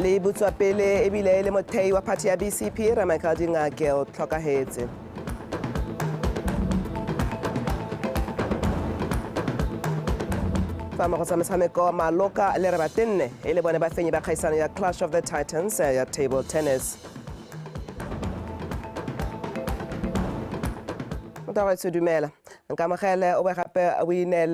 Le butswa pele ebile le mothei wa party ya BCP Rre Michael Dingake o tlhokahetse. Fa mo go tsa metshameko Maloka le Rebatenne e le bone bafenyi ba kgaisano ya Clash of the Titans ya table tennis. Motho dumela nkamogele o be gape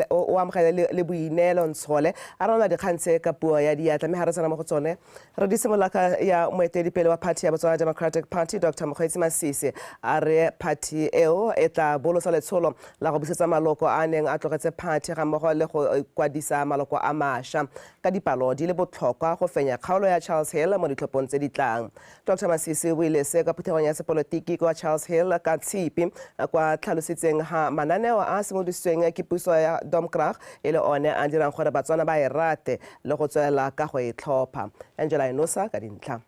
o amogele le boineelo Ntshole a rona dikgang tse ka puo ya diatla mme ga re tsena mo go tsone re di simolola ka ya moeteledipele wa party ya Botswana Democratic Party Dr. Mokgweetsi Masisi a re party eo e tla bolosa letsholo la go busetsa maloko a neng a tlogetse party ga mmogo le go kwadisa maloko a mašwa ka dipalo di le botlhokwa go fenya kgaolo ya Charles Hill mo ditlhophong tse di tlang. Dr. Masisi o ile se ka phuthegong ya sepolotiki kwa Charles Hill ka Tshipi kwa tlhalositseng ha mananeo a simolodisitsweng ke puso ya Domkrag e le one a dirang gore Batswana ba e rate le go tswelela ka go e tlhopha. Angela Enosa ka dintlha.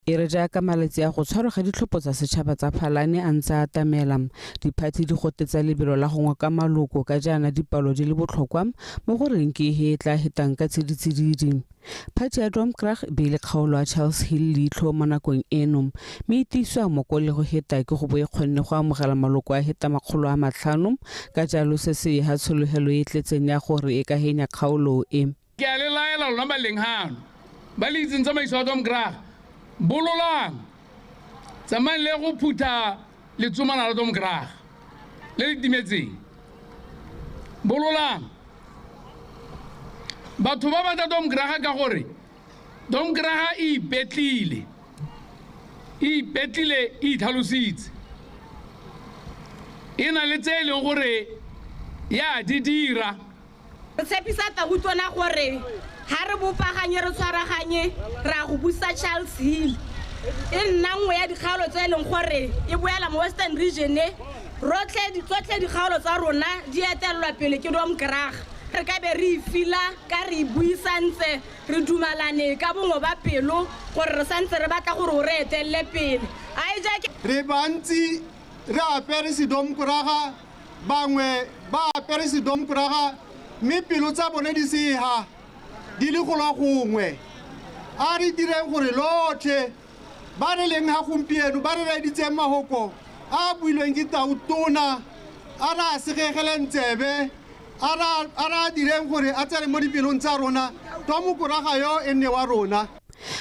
E re jaaka malatsi a go tshwarwa ga ditlhopho tsa setšhaba tsa Phalane a ntse a atamela, diphathi di gotetsa lebelo la go ngoka maloko ka jaana dipalo di le botlhokwa mo go reng ke e tla hetang ka tsiditsididi. Phathi ya Domkrag e beile kgaolo ya Charles Hill leitlho mo nakong eno, mme e tiiswa moko le go heta ke go bo e kgonne go amogela maloko a heta 500, ka jalo se se ha tshologelo e tletseng ya gore e ka henya kgaolo e. Ke a le laela lona ba leng hano ba le itseng tsamaiso ya Domkrag, bololang, tsamayang le go phutha letsomana la Domkrag le le timetseng. Bololang. Batho ba batla Domkrag ka gore Domkrag e ipetlile. E ipetlile, e itlhalositse. E na le tse e leng gore ya di dira. Re tshepisa Tautona gore ha re bopaganye re tshwaraganye ra go busa Charles Hill. E nna nngwe ya dikgaolo tse e leng gore e boela mo Western Region rotlhe tsotlhe dikgaolo tsa rona di etelelwa pele ke Domkrag. Re ka be re ifila ka re buisantse re dumalane ka bongwe ba pelo gore re santse re batla gore o re etelele pele. Re bantsi re apere sedomkraga, bangwe ba apere sedomkraga mme pelo tsa bone di sega di le go gongwe. A re direng gore lotlhe ba re leng ga gompieno ba re reditseng mahoko a builweng ke Tautona a re a segegeleng tsebe a re direng gore a tsene mo dipelong tsa rona Domkraga yo e nne wa rona.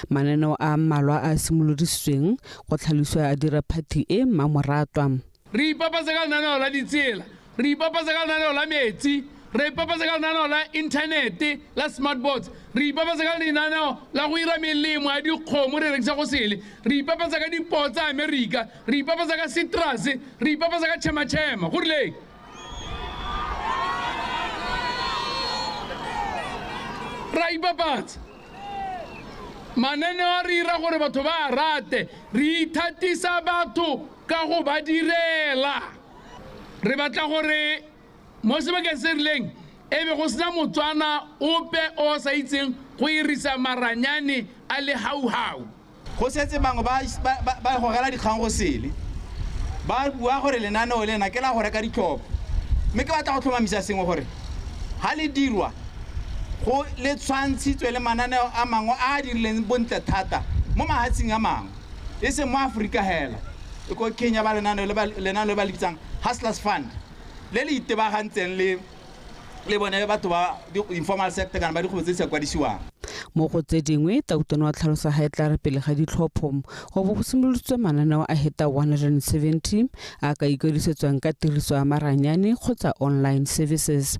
Mananeo a mmalwa a simolodisitsweng go tlhalosiwa a dira phathi e mmamoratwa. Re ipapatsa ka lenaneo la ditsela, re ipapatsa ka lenaneo la metsi, re ipapatsa ka lenaneo la inthanete la smart boards, re ipapatsa ka lenaneo la go ira melemo ya dikgomo re rekisa go sele, re ipapatsa ka dipoo tsa Amerika, re ipapatsa ka citrus, re ipapatsa ka chema-chema. Go rileng? Ra ipapatsa. Mananeo a re ira gore batho ba a rate, re ithatisa batho ka go ba direla. Re batla gore mo sebakeng se rileng e be go sena Motswana ope o sa itseng go irisa maranyane a le hauhau. Go setse bangwe ba gogela dikgang go sele, ba bua gore lenaneo lena ke la go reka ditlhopho, mme ke batla go tlhomamisa sengwe gore ha le dirwa go le tshwantshitswe le mananeo a mangwe a a dirileng bontle thata mo mahatsheng a mangwe, e seng mo Aforika hela. E ko Kenya ba lenaneo le ba le bitsang Hustlers Fund le le itebagantseng le bone batho ba informal sector kana ba dikgwebo tse di sa kwadisiwang. Mo go tse dingwe Tautona wa tlhalosa ha e tla re pele ga ditlhopho go bo go simoloditswe mananeo a heta 170 a ka ikwadisetswang ka tiriso ya maranyane kgotsa online services.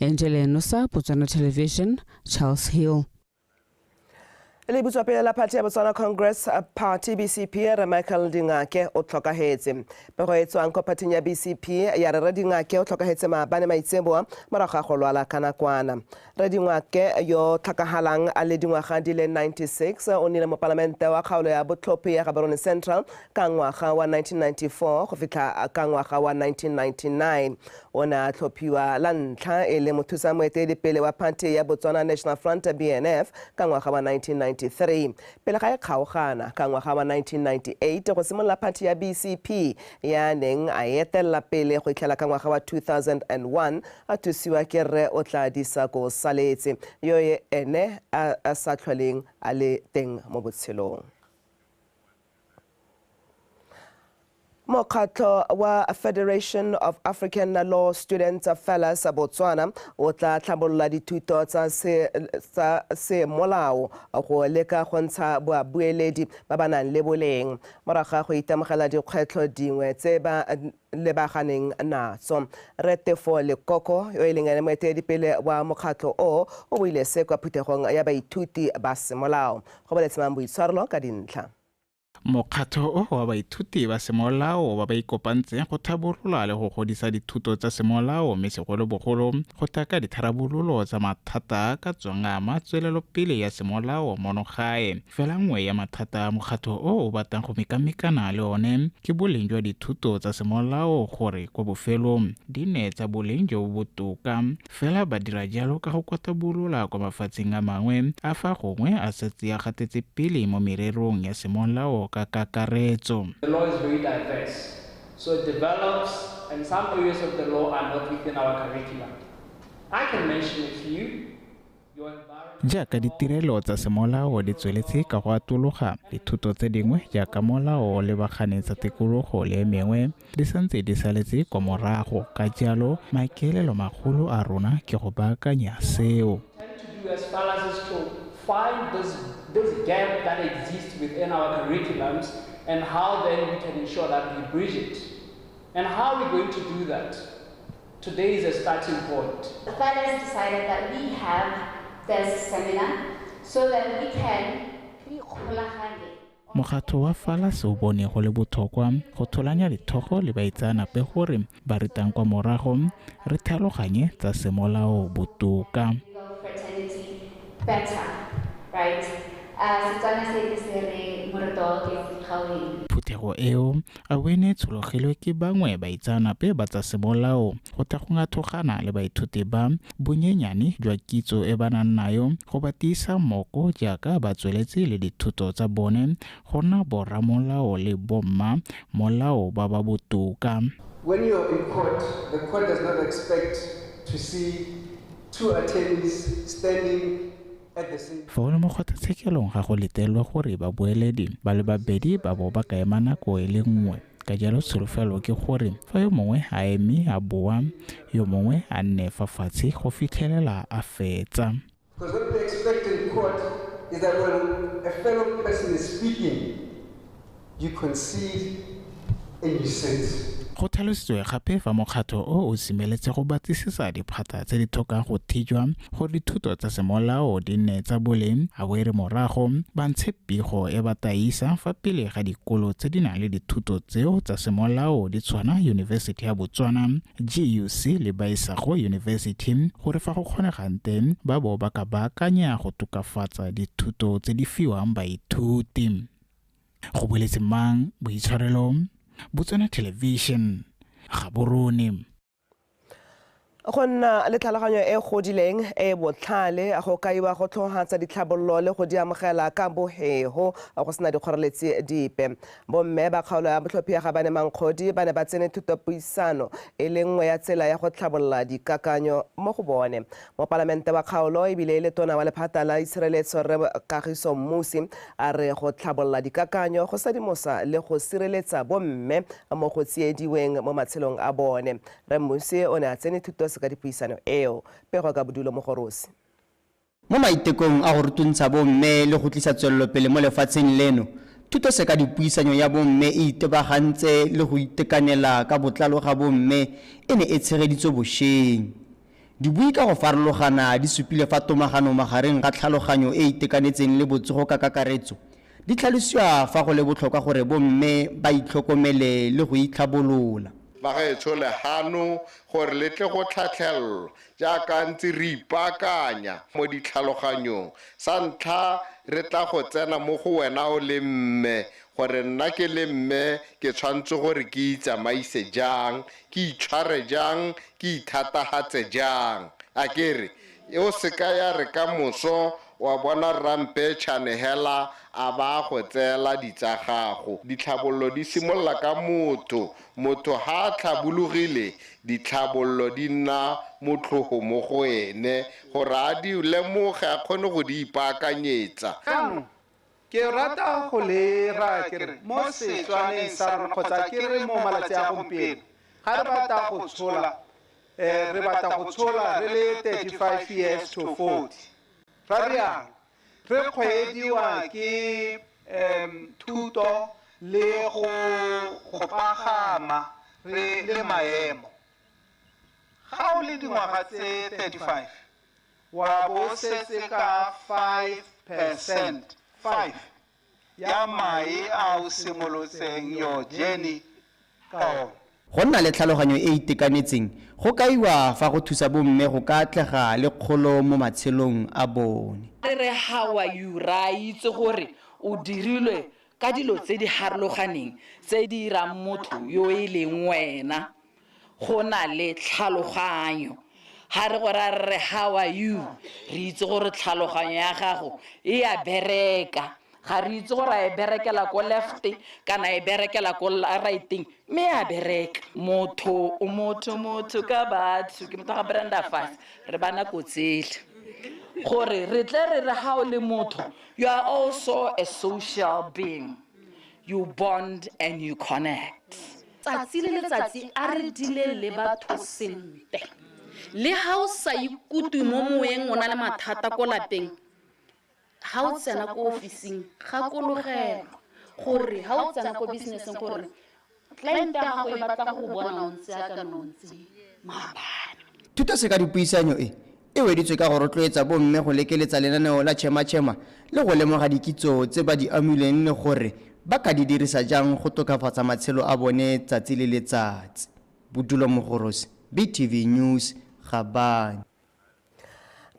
Angela Enosa, Botswana Television, Charles Hill. Le butswapele la party ya Botswana Congress Party BCP Rre Michael Dingake o tlhokahetse. Pego e tswang ko phathing ya BCP ya re Rre Dingake o tlhokahetse maabane maitseboa morago ga go lwala ka nakwana. Rre Dingake yo tlhokagalang a le dingwaga di le 96 o nnile mopalamente wa kgaolo ya botlhophi ya Gaborone Central ka ngwaga wa 1994 go fitlha ka ngwaga wa 1999. O ne a tlhophiwa la ntlha e le mothusa moeteledipele wa party ya Botswana National Front BNF ka ngwaga wa 1999. 1993 pele ga e kgaogana ka ngwaga wa 1998 go simolola phathi ya BCP ya neng a etelela pele go itlhela ka ngwaga wa 2001 a thusiwa ke rre Otladisa Kosaletse yo ene a sa tlholeng a le teng mo botshelong. Mokgatlho wa Federation of African Law Students Fellas Botswana o tla tlhabolola dithuto tsa semolao go leka go ntsha babueledi ba ba nang le boleng morago ga go itemogela dikgwetlho dingwe tse ba lebaganeng natso. Rre Tefo Lekoko yo e leng ene moeteledipele wa mokgatlho o buile se kwa phuthegong ya baithuti ba semolao. Go boletse Mang Boitshwarelo ka dintlha. Mokgatlho o wa baithuti ba semolao ba ba ikopantseng go tlhabolola le go godisa dithuto tsa semolao mme segolobogolo go taka ditharabololo tsa mathata ka tswang ama tswelelopele ya semolao mono gae. Fela nngwe ya mathata a mokgatlho o o batlang go mekamekana le one ke boleng jwa dithuto tsa semolao gore kwa bofelong di nne tsa boleng jo bo botoka. Fela ba dira jalo ka go kwatabolola kwa mafatsheng a mangwe a fa gongwe a setse a gatetse pele mo mererong ya semolao ka kakaretso. The law is very diverse, so it develops, and some areas of the law are not within our curriculum. I can mention a few. Jaaka ditirelo tsa semolao di tsweletse ka go atologa, dithuto tse dingwe jaaka molao le lebagane tsa tikologo le e mengwe di santse di saletse kwa morago. Ka jalo maikaelelo magolo a rona ke go baakanya seo. Find this gap that exists within our curriculums and how then we can ensure that we bridge it. And how are we going to do that? Today is a starting point. The fellows decided that we have this seminar so that we can Mokgatlho wa Falas o bone go le botlhokwa go tholanya dithogo le baitseanape gore ba retang kwa morago re tlhaloganye tsa semolao botoka. Better, right? Setswana se se re moreto ke gaoeng. Phuthego eo a wene tshologilwe ke bangwe baitseanape ba tsa semolao go tla go ngathogana le baithuti ba bonyenyane jwa kitso e ba nang nayo go ba tiisa moko jaaka ba tsweletse le dithuto tsa bone go nna borramolao le bomma molao ba ba botoka. When you are in court, the court does not expect to see two attorneys standing. Fa o le mo kgotlatshekelong ga go letelelwa gore babueledi ba le babedi ba bo ba ka ema nako e le nngwe. Ka jalo tsholofelo ke gore fa yo mongwe a eme a boa, yo mongwe a nne fa fatshe go fitlhelela a fetsa. Because what we expect in court is that when a fellow person is speaking, you concede and you sit. Go tlhalositswe gape fa mokgatlho o o semeletse go batlisisa diphata tse di tlhokang go thijwa gore dithuto tsa semolao di nne tsa boleng, a bo e re morago ba ntshe pego e ba taisa fa pele ga dikolo tse di nang le dithuto tseo tsa semolao di tshwana University ya Botswana, GUC le Baisago University gore fa go kgonegang teng ba bo ba ka baakanya go tokafatsa dithuto tse di fiwang baithuti. Go boletse Mang Boitshwarelo, Botswana Television, Gaborone. Go nna le tlhaloganyo e godileng e botlhale go kaiwa go tlhogatsa ditlhabololo le go di amogela ka bohego go sena dikgoreletsi dipe. Bomme ba kgaolo ya botlhophi ya Gabane Mankgodi ba ne ba tsene thutopuisano e le nngwe ya tsela ya go tlhabolola dikakanyo mo go bone. Mopalamente wa kgaolo ebile e le tona wa lephata la itshireletso Rre Kagiso Mmusi a re go tlhabolola dikakanyo go sedimosa le go sireletsa bomme mo go tsiediweng mo matshelong a bone. Rre Mmusi o ne a tsene thuto ka dipuisano eo pego ka bodulo Mogorosi. Mo maitekong a go rutuntsha bomme le go tlisa tswelelopele mo lefatsheng leno, thuto se ka dipuisanyo ya bomme e itebagantse le go itekanela ka botlalo ga bomme e ne e tshegeditswe bošeng. Dibui ka go farologana di supile fa tomagano magareng ga tlhaloganyo e itekanetseng le botsogo ka kakaretso di tlhalosiwa fa go le botlhokwa gore bomme ba itlhokomele le go itlhabolola. Bagaetsho lehano gore le tle go tlhatlhelelwa jaaka ntse re ipaakanya mo ditlhaloganyong. Sa ntlha re tla go tsena mo go wena o le mme, gore nna ke le mme ke tshwanetse gore ke itsamaise jang, ke itshware jang, ke ithatagatse jang. A ke re o seka ya re ka moso Wa bona rrampetšhane hela a ba go tseela ditsa gago. Ditlhabollo di simolola ka motho. Motho ha a tlhabologile, ditlhabollo di nna motlhogo mo go ene gore a di lemoge, a kgone go di ipaakanyetsa. Jaanong ke rata go le raya ke re mo Setswaneng sa rona kgotsa ke re mo malatsi a gompieno, ga re batla go tshola, re batla go tshola re le 35 years to 40. Ra rialo, re kgweediwa ke thuto le go pagama re le maemo. Ga o le dingwaga tse 35, wa bo setse ka 5%, 5 ya mae a o simolotseng your journey ka one. Go nna le tlhaloganyo e e itekanetseng go kaiwa fa go thusa bomme go ka atlega le kgolo mo matshelong a bone. Re re how are you, ra itse gore o dirilwe ka dilo tse di harologaneng tse di dirang motho yo e leng wena. Go na le tlhaloganyo. Ha re go ra re re how are you, re itse gore tlhaloganyo ya gago e a bereka. Ga re itse gore a e berekela ko left kana e berekela ko righteng, mme a bereka. Motho o motho, motho ka batho, ke motho ga Brenda Fassie, re ba nako tsele. Gore re tle re re ha o le motho, you are also a social being. You bond and you connect. Tsatsi le letsatsi a re dile le batho sentle. Le ha o sa ikutlwe mo moyeng o na le mathata ko lapeng, ha o tsena ko ofising, gakologelwa gore ha o tsena ko business-eng gore client ya gago e batla go bona o ntse jaaka ne o ntse maabane. Thuto se ka dipuisanyo e e weditswe ka go rotloetsa bomme go lekeletsa lenaneo la Chema Chema le go lemoga dikitso tse ba di amileng le gore ba ka di dirisa jang go tokafatsa matshelo a bone tsatsi le letsatsi. Bodulo Mogorosi, BTV News, Gabane.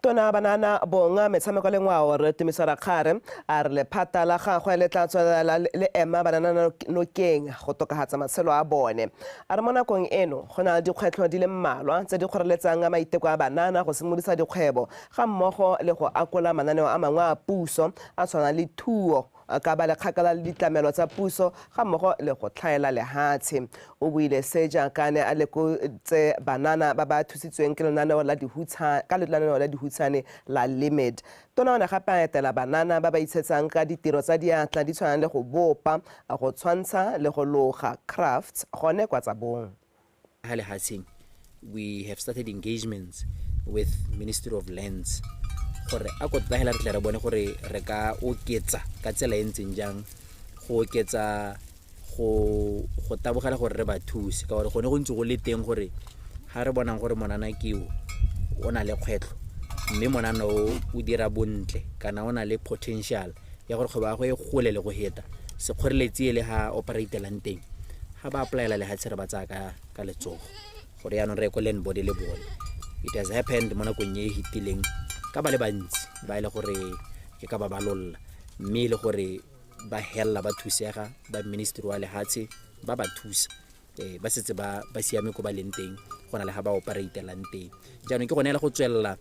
Tona banana bong metshameko le ngwao re Tumiso Rakgare a re lephata la gagwe le tla tswelela le ema banana nokeng go tokafatsa matshelo a bone. A re mo nakong eno go na le dikgwetlho di le mmalwa tse di kgoreletsang maiteko a banana go simolodisa dikgwebo ga mmogo le go akola mananeo a mangwe a puso a tshwana le thuo ka ba le kgakala le ditlamelo tsa puso ga mmogo le go tlhaela lehatshe. O buile se jaaka ne a lekotse banana ba ba thusitsweng ke lenaneo la ka lenaneo la dihutshane la LIMID. Tona o ne gape a etela banana ba ba itshetsang ka ditiro tsa diatla di tshwana le go bopa, go tshwantsha le go loga crafts gone kwa Tsabong. Ha lehatsheng, we have started engagements with Ministry of Lands gore a ko tlogela re tle re bone gore re ka oketsa ka tsela e ntseng jang go oketsa go tabogela gore re ba thuse, ka gore gone go ntse go le teng gore ha re bonang gore monana ke o o na le kgwetlho mme monana o o dira bontle kana o na le potential ya gore kgwebo ya gagwe e gole le go heta, sekgoreletsi e le ha operatelang teng ha ba applyela lehatshe re ba tsaya ka letsogo gore yaanong re ye ko land board le bone. It has happened mo nakong e e fetileng ka ba le bantsi ba e le gore ke ka ba balolla mme e le gore ba hella ba thusega ba ministry wa lehatshe ba ba thusa, ba setse ba siame ko ba leng teng go na le ha ba operatelang teng. Jaanong ke gone le go tswelela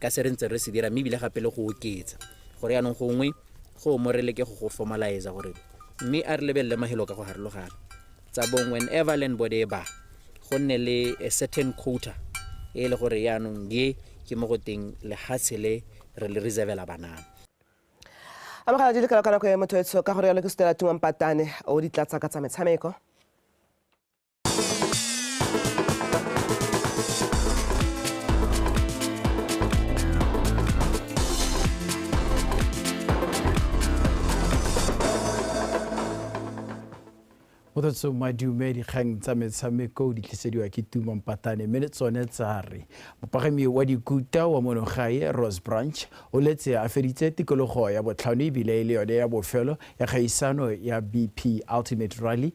ka se re ntse re se dira mme ebile gape le go oketsa gore yaanong gongwe go mo re leke go formalize gore mme a re lebelele mahelo ka go harologana. Tsabong whenever land board e ba go nne le a certain quota e le gore yaanong ye ke mo go teng lehatshe le re le reservela banana. Amogela di le ka nako ya motho etsho ka gore yalo ke Stella Tuma Mpatane o di tlatsa ka tsa metshameko. Motho madume dikgang tsa metshameko di tlisediwa ke Tuma Mpatane mme le tsone tsa re mopagami wa dikuta wa monogae Rose Branch o letse a feditse tikologo ya botlhano ebile e le yone ya bofelo ya kgaisano ya BP Ultimate Rally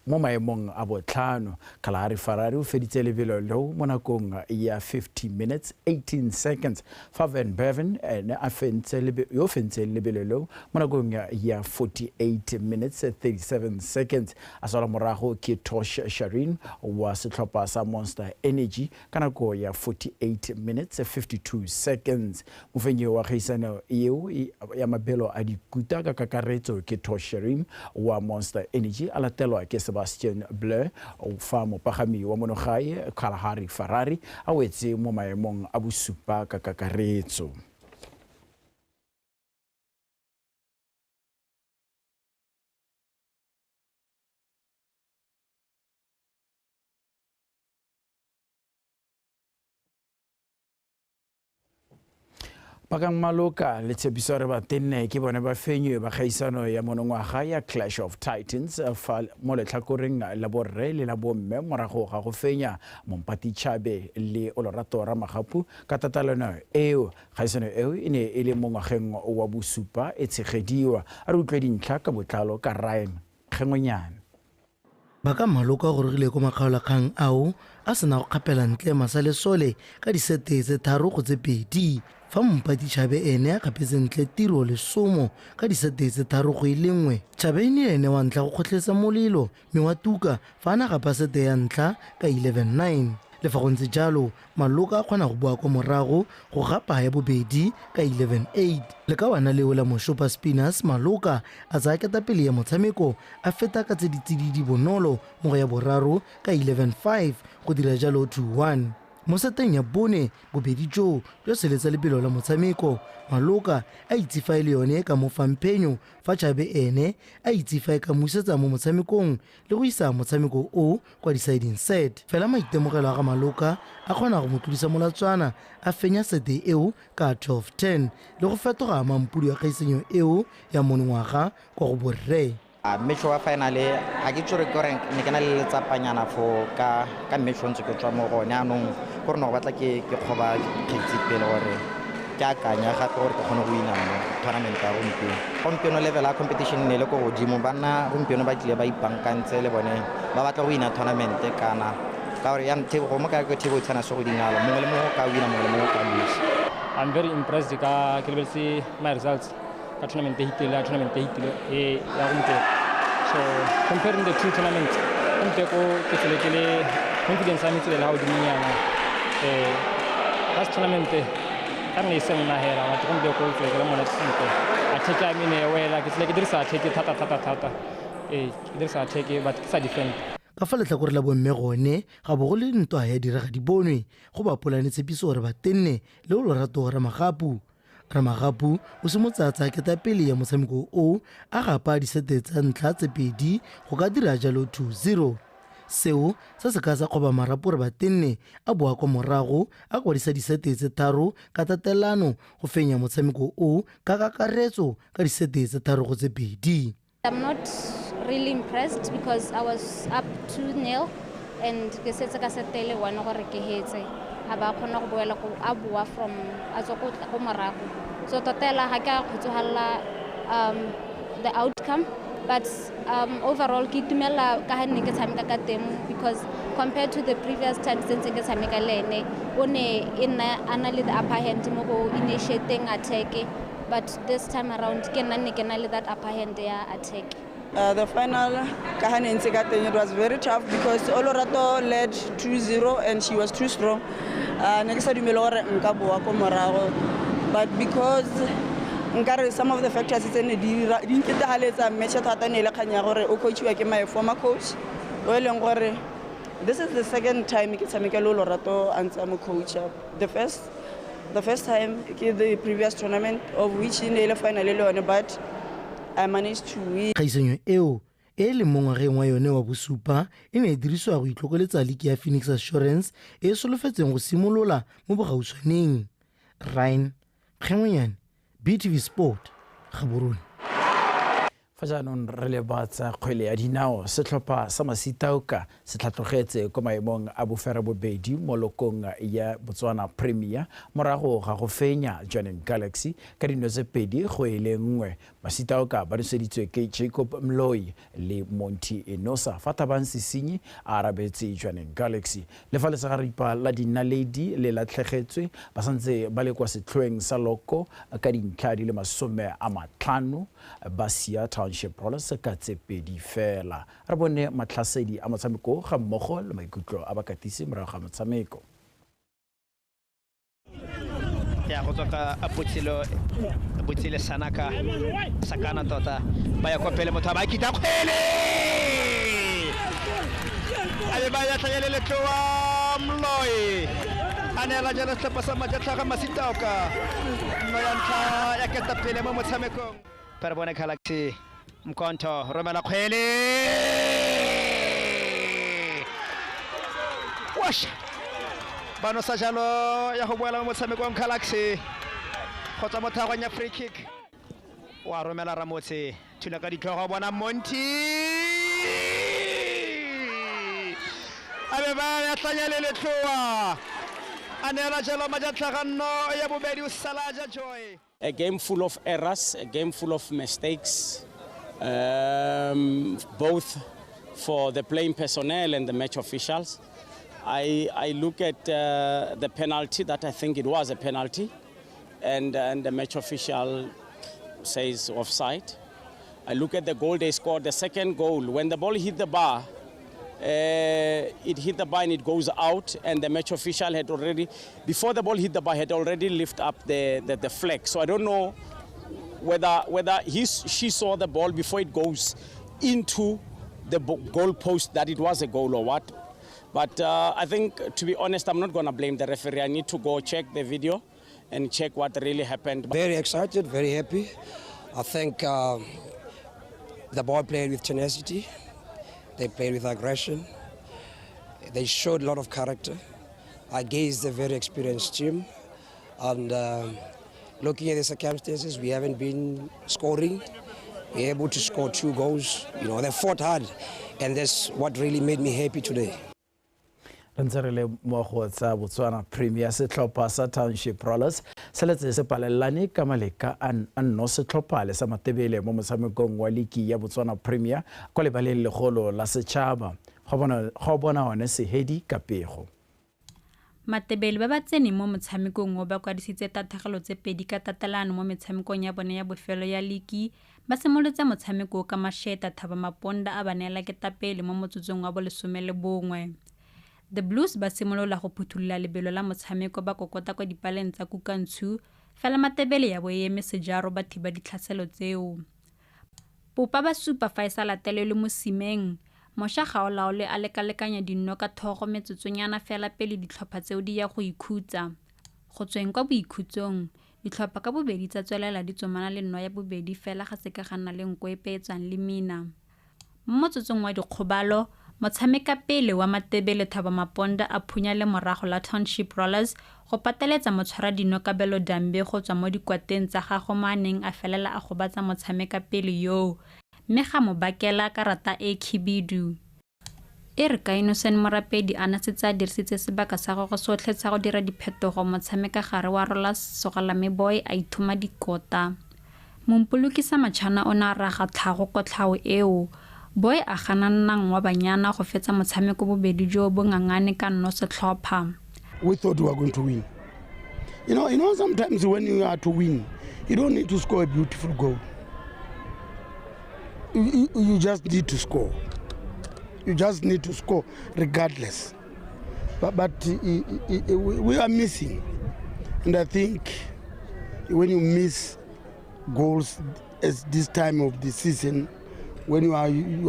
mo maemong a botlhano. Kalahari Ferrari o feditse lebelo leo mo nakong ya 50 minutes 18 seconds, fa Van Beven ene a fentse yo fentseng lebelo leo mo nakong ya 48 minutes 37 seconds. A salwa morago ke Tosh Sharin wa setlhopha sa Monster Energy ka nako ya 48 minutes 52 seconds. Mofenyi wa kgaisano eo ya mabelo a dikuta ka kakaretso ke Tosh Sharin wa Monster Energy, a latelwa ke Sebastian Bleu, fa mopagami wa monogae Kalahari Ferrari a wetse mo maemong a bosupa ka kakaretso. Bakang Maloka le Tshepiso re ba tenne ke bone ba fenywe ba kgaisano ya monongwaga ya Clash of Titans fa mo letlhakoreng la borre le la bomme morago ga go fenya Mompati Chabe le Olorato Ramagapu ka tatalano eo. Kgaisano eo e ne e le mo ngwageng wa bosupa e tshegediwa. A re utlwe dintlha ka botlalo ka Ryan Kgengwenyane. Baka Maloka o gorogile ko makgaolakgang ao a sena go kgapela ntle Masalesole ka disete tse 3-2, fa Mompati Chabe ene a kgapetse ntle Tiro Lesomo ka disete tse 3-1. Chabe ene ene wa ntlha go kgotlhetsa molelo mme wa tuka fa a na gapa sete ya ntlha ka 11-9. Le fa go ntse jalo, Maloka a kgona go boa kwa morago go gapa ya bobedi ka 11-8. Le ka wana leo la Moshopa Spinners, Maloka a tsaya ketapele ya motshameko a feta ka tse di tsididi bonolo mo go ya boraro ka 11-5 go dira jalo 2-1. Mo seteng ya bone, bobedi joo jwa seletsa lebelo la motshameko. Maloka a itse fa e le yone e ka mo fang phenyo, fa Chabe ene a itse fa e ka musetsa mo motshamekong le go isa motshameko o kwa deciding set. Fela maitemogelo a ga Maloka a kgona go mo tlodisa molatswana, a fenya sete eo ka 12-10 le go fetoga mampudi wa kgaisanyo eo ya monongwaga kwa go borre. Match wa finale ga ke tsore ke gore ne ke na le letsapanyana fo ka match o ntse ke tswa mo go one anong gore ne go batla ke kgoba kgetsi pele gore ke akanya gape gore ke kgone go wina mo tournament ya gompieno. Gompieno level ya competition ne le ko godimo, banna gompieno ba tlile ba ipankantse le bone ba batla go wina tournament kana ka gore ya go mo ka ke table tshwana se go dingalo mongwe le mongwe ka wina, mongwe le mongwe ka lose. I'm very impressed ka ke lebeletse my results ka tournament e hitile, tournament e hitile e ya gompieno. So comparing the two tournaments, gompieno ke tsile ke le confidence ya me tsile la godimonyana. Last tournament ka ne e se nna hela, but gompieno ke tsile ke le monate sentle. Attack ya me ne e wela, ke tsile ke dirisa attack thata thata thata. Ke dirisa attack but ke sa defend. Ka fa letlhakore la bomme gone ga bo go le ntwa ya direga di bonwe go ba polane Tshepiso gore ba tenne le Olorato Ramagapu. Ramagapu o simotse a tsaya ketapele ya motshameko o a gapa disete tsa ntlha tse 2 go ka dira jalo 2-0. Seo sa se ka sa kgoba marapo gore ba tenne a boa kwa morago a kwadisa disete tse 3 ka tatelano go fenya motshameko o ka kakaretso ka disete tse 3-2. I'm not really impressed because I was up 2-0 and ke setse ka sete le 1 gore ke hetse. A ba kgona go boela go a boa from a tswa go morago. So totela ga ke a kgotsofalla the outcome, but overall ke itumela ka ga nne ke tshameka ka teng because compared to the previous times tse ke tshameka le ene o ne e nna a na le the upper hand mo go initiating attack, but this time around ke nna ne ke na le that upper hand ya attack. The final it was very tough because Olorato led 2-0 and she was too strong. But because some of the factors my former coach, this is the second time Olorato and I'm a coach. The first time the previous tournament of which in the final, but I managed to win. Kgaisanyo eo e le mo ngwageng wa yone wa bosupa e ne e dirisiwa go itlhokoletsa liki ya Phoenix Assurance e e solofetseng go simolola mo bogautshwaneng. Ryan Kgengwenyane, BTV Sport, Gaborone. Fa jaanong re lebatsa kgwele ya dinao, setlhopha sa Masitaoka se tlhatlogetse ko maemong a boferabobedi mo lokong ya Botswana Premier morago ga go fenya Jwaneng Galaxy ka dino tse 2-1. Masitaoka ba noseditswe ke Jacob Mloi le Monty Enosa fa Thabang Sesinyi a arabetse Jwaneng Galaxy. Le fa lesagaripa la dinaledi le latlhegetswe, ba santse ba le kwa setlhoeng sa loko ka dintlha di le 50 ba sia Township Rollers ka tse 2 fela. Re bone matlhasedi a motshameko ga mmogo le maikutlo a bakatisi morago ga motshameko. Ya go tswa ka Botshelo Sanaka Sakana tota ba ya kwa pele, motho a ba kita kgwele a be ba ya tlhanyele letloa Mloi a neela jalo setlhopha sa Majatlhaga Masitaoka nno ya ntlha ya ketapele mo motshamekong. Re bone Galaxy Mkhonto romela kgwele wash ba nosa jalo ya go boela mo motshamekong Galaxy go tswa mo thagong ya free kick wa romela Ramotse thula ka ditlhogo bona Monty a be ba ya tlanya le letloa a neela jalo Majatlhaga nno ya bobedi o sala ja Joy. A game full of errors, a game full of mistakes, both for the playing personnel and the match officials. I look at the penalty, that I think it was a penalty, and the match official says offside. I look at the goal they scored, the second goal. When the ball hit the bar, it hit the bar and it goes out, and the match official had already, before the ball hit the bar, had already lifted up the flag. So I don't know whether she saw the ball before it goes into the goal post that it was a goal or what. But I think, to be honest, I'm not going to blame the referee. I need to go check the video and check what really happened. Very excited, very happy. I think the boy played with tenacity. They played with aggression. They showed a lot of character against a very experienced team. And looking at the circumstances, we haven't been scoring. We're able to score 2 goals. You know, they fought hard, and that's what really made me happy today. Re ntse re le mo go tsa Botswana Premier, setlhopha sa Township Rollers se letse se palelane ka maleka a nno setlhopha le sa Matebele mo motshamekong wa liki ya Botswana Premier kwa lebaleng legolo la setšhaba. Go bona one Sehedi ka pego. Matebele ba ba tseneng mo motshamekong o ba kwadisitse tatlhegelo tse 2 ka tatelano mo metshamekong ya bone ya bofelo ya liki. Ba simolotse motshameko ka Masheta Thaba Maponda a ba neela ketapele mo motsotsong wa bo 11. The Blues ba simolola go phuthulola lebelo la motshameko ba kokota kwa dipaleng tsa Kukantshu, fela Matebele ya bo e eme sejaro ba thiba ditlhaselo tseo. Popa ba supa fa e sa latelelwe mo simeng, Mosha Gaolaole a lekalekanya dinno ka thogo metsotsonyana fela pele ditlhopha tseo di ya go ikhutsa. Go tsweng kwa boikhutsong, ditlhopha ka bobedi tsa tswelela di tsomana le nno ya bobedi fela ga seka ga nna le nko epe e tswang le mina. Mo motsotsong wa dikgobalo, motshameka pele wa Matebele Thabo Maponda a phunya le morago la Township Rollers go pateletsa motshwaradino Kabelo Dambe go tswa mo dikwateng tsa gagwe mo a neng a felela a gobatsa motshameka pele yoo, mme ga mo bakela karata e khibidu. E re ka Innocent Morapedi a na setse a dirisitse sebaka sa gagwe sotlhe sa go dira diphetogo, motshameka gare wa Rollers Sogalame Boy a ithoma dikota. Mompolokisa Machana o ne a raga tlhago kotlhao eo. Boy a gana nnang wa banyana go fetsa motshameko bobedi jo bo ngangane ka nno setlhopha. We thought we were going to win. You know, sometimes when you are to win, you don't need to score a beautiful goal. You just need to score. You just need to score regardless. But we are missing. And I think when you miss goals at this time of the season, when you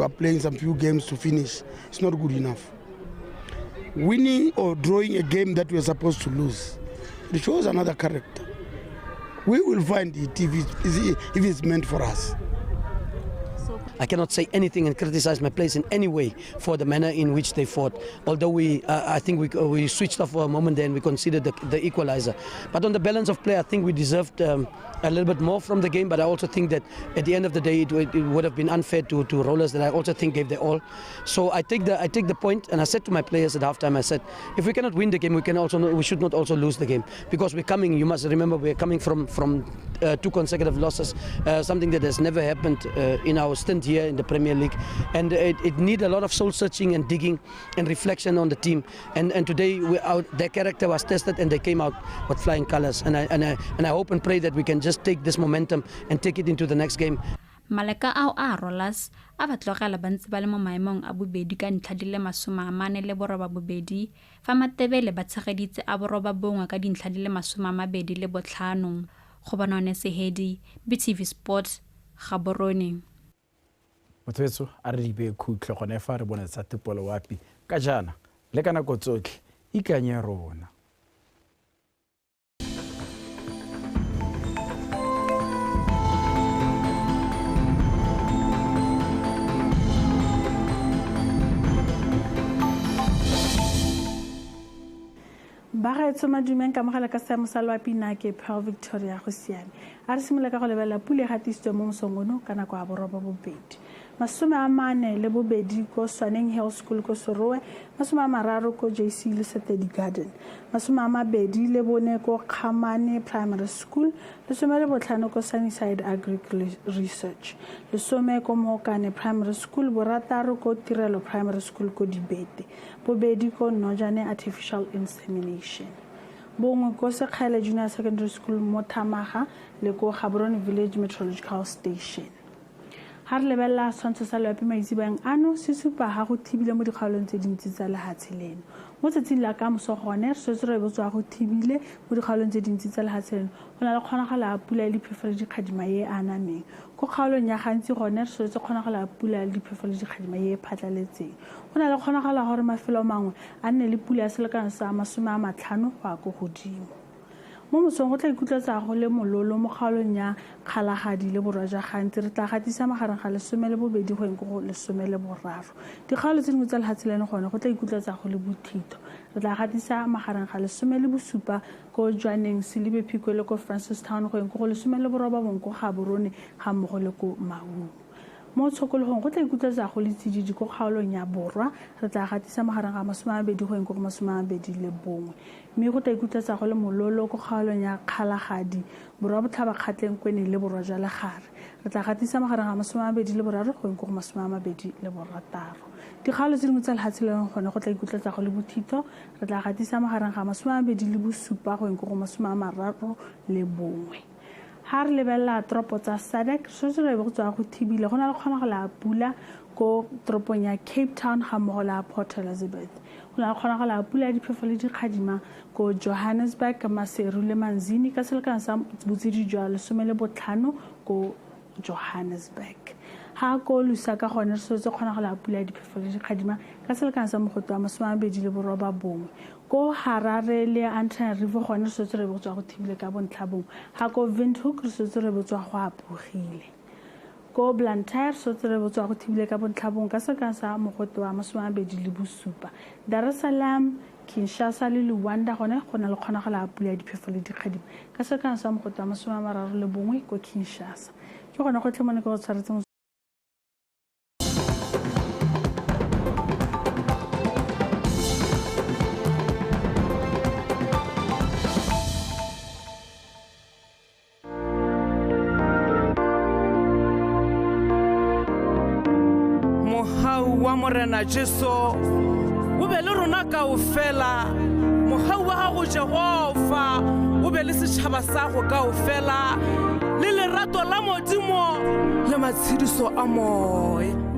are playing some few games to finish, it's not good enough. Winning or drawing a game that we are supposed to lose, it shows another character. We will find it if it's meant for us. I cannot say anything and criticize my players in any way for the manner in which they fought. Although we, I think we, we switched off for a moment there and we conceded the, the equalizer. But on the balance of play, I think we deserved a little bit more from the game. But I also think that at the end of the day, it, it would have been unfair to, to Rollers that I also think gave their all. So I take the I take the point, and I said to my players at halftime, I said, if we cannot win the game, we can also not, we should not also lose the game because we're coming. You must remember we're coming from from two consecutive losses, something that has never happened in our stint here in the Premier League, and it, it need a lot of soul searching and digging and reflection on the team. And and today we, our, their character was tested and they came out with flying colors. And I and I and I hope and pray that we can just take this momentum and take it into the next game. Maleka ao a Rollers a ba tlogela ba ntse ba le mo maemong a bobedi ka ntlha di le 48 fa Matebele ba tshegeditse a 91 ka dintlha di le 25. Gobanone Sehedi, BTV Sport, Gaborone. Motho a re dibe khutlo gone fa re bone tsa tepolo wapi ka jaana le ka nako tsotlhe ikanye rona. Bagaetsho madumeng ka mogala ka seemo sa loapi nna ke Pearl Victoria go siame. A re simolola ka go lebelela pula e gatisitswe mo mosong ono ka nako ya 8:30. 42 ko Swaneng Hill School ko Serowe, 30 ko JC Lesetedi Garden, 24 ko Kgamane Primary School, 15 ko Sunnyside Agri Research, 10 ko Mokane Primary School, 6 ko Tirelo Primary School ko Dibete, 2 ko Nojane Artificial Insemination. 1 ko Sekgele Junior Secondary School mo Thamaga le ko Gaborone Village Meteorological Station. Ha re lebelela setshwantsho sa loapi maitseboeng ano se supa ha go thibile mo dikgaolong tse dintsi tsa lehatshe leno. Mo tsatsing la ka moso gone re setse re botswa go thibile mo dikgaolong tse dintsi tsa lehatshe leno. Go na le kgonagalo ya pula le diphefo le dikgadima e anameng. Ko kgaolong ya gantsi gone re setse kgonagalo ya pula le diphefo le dikgadima e phatlaletseng. Go na le kgonagalo ya gore mafelo mangwe a nne le pula ya selekano sa 50 go ya ko godimo. Mo mosong go tla ikutlwetsa go le mololo mo kgaolong ya Kgalagadi le borwa jwa Gantsi re tla gatisa magareng ga 12 go yeng ko go 13. Dikgaolo tse dingwe tsa lehatshe leno gone go tla ikutlwetsa go le bothitho. Re tla gatisa magareng ga 17 ko Jwaneng, Selibe Phikwe le ko Francistown go yeng ko go 19 ko Gaborone ga mmogo le ko Maun. Mo tshokologong go tla ikutlwetsa go le tsididi ko kgaolong ya borwa re tla gatisa magareng ga 20 go yeng ko go 21. Mme go tla ikutlwetsa go le mololo ko kgaolong ya Kgalagadi, borwa botlhaba Kgatleng Kweneng le borwa jwa Legare. Re tla gatisa magareng ga 23 go yeng ko go 26. Dikgaolo tse dingwe tsa lehatshe leno gone go tla ikutlwetsa go le bothitho. Re tla gatisa magareng ga 27 go yeng ko go 31. Ha re lebelela toropo tsa SADC, re setse re be go tswa go thibile go na le kgonagalo ya pula ko toropong ya Cape Town ga mmogo le ya Port Elizabeth. Go na le kgonagalo ya pula ya diphefo le dikgadima ko Johannesburg, Maseru le Manzini ka selekano sa botsididi jwa 15 ko Johannesburg. Ha ko Lusaka gone re setse kgonagalo ya pula ya diphefo le dikgadima ka selekano sa mogote wa 29. Ko Harare le Antananarivo gone re setse re botswa go thibile ka bontlhabongwe. Ha ko Windhoek re setse re botswa go apogile. Ko Blantyre re setse re botswa go thibile ka bontlhabongwe ka selekano sa mogote wa 27. Dar es Salaam, Kinshasa le Luanda gone go na le kgonagalo ya pula ya diphefo le dikgadima ka selekano sa mogote wa 31 ko Kinshasa. Ke gone gotlhe mo ne ke go tshwaretse. Morena Jesu o be le rona kaofela, mohau wa gago Jehova o be le setšhaba sa go kaofela, le lerato la Modimo le matshediso a moya.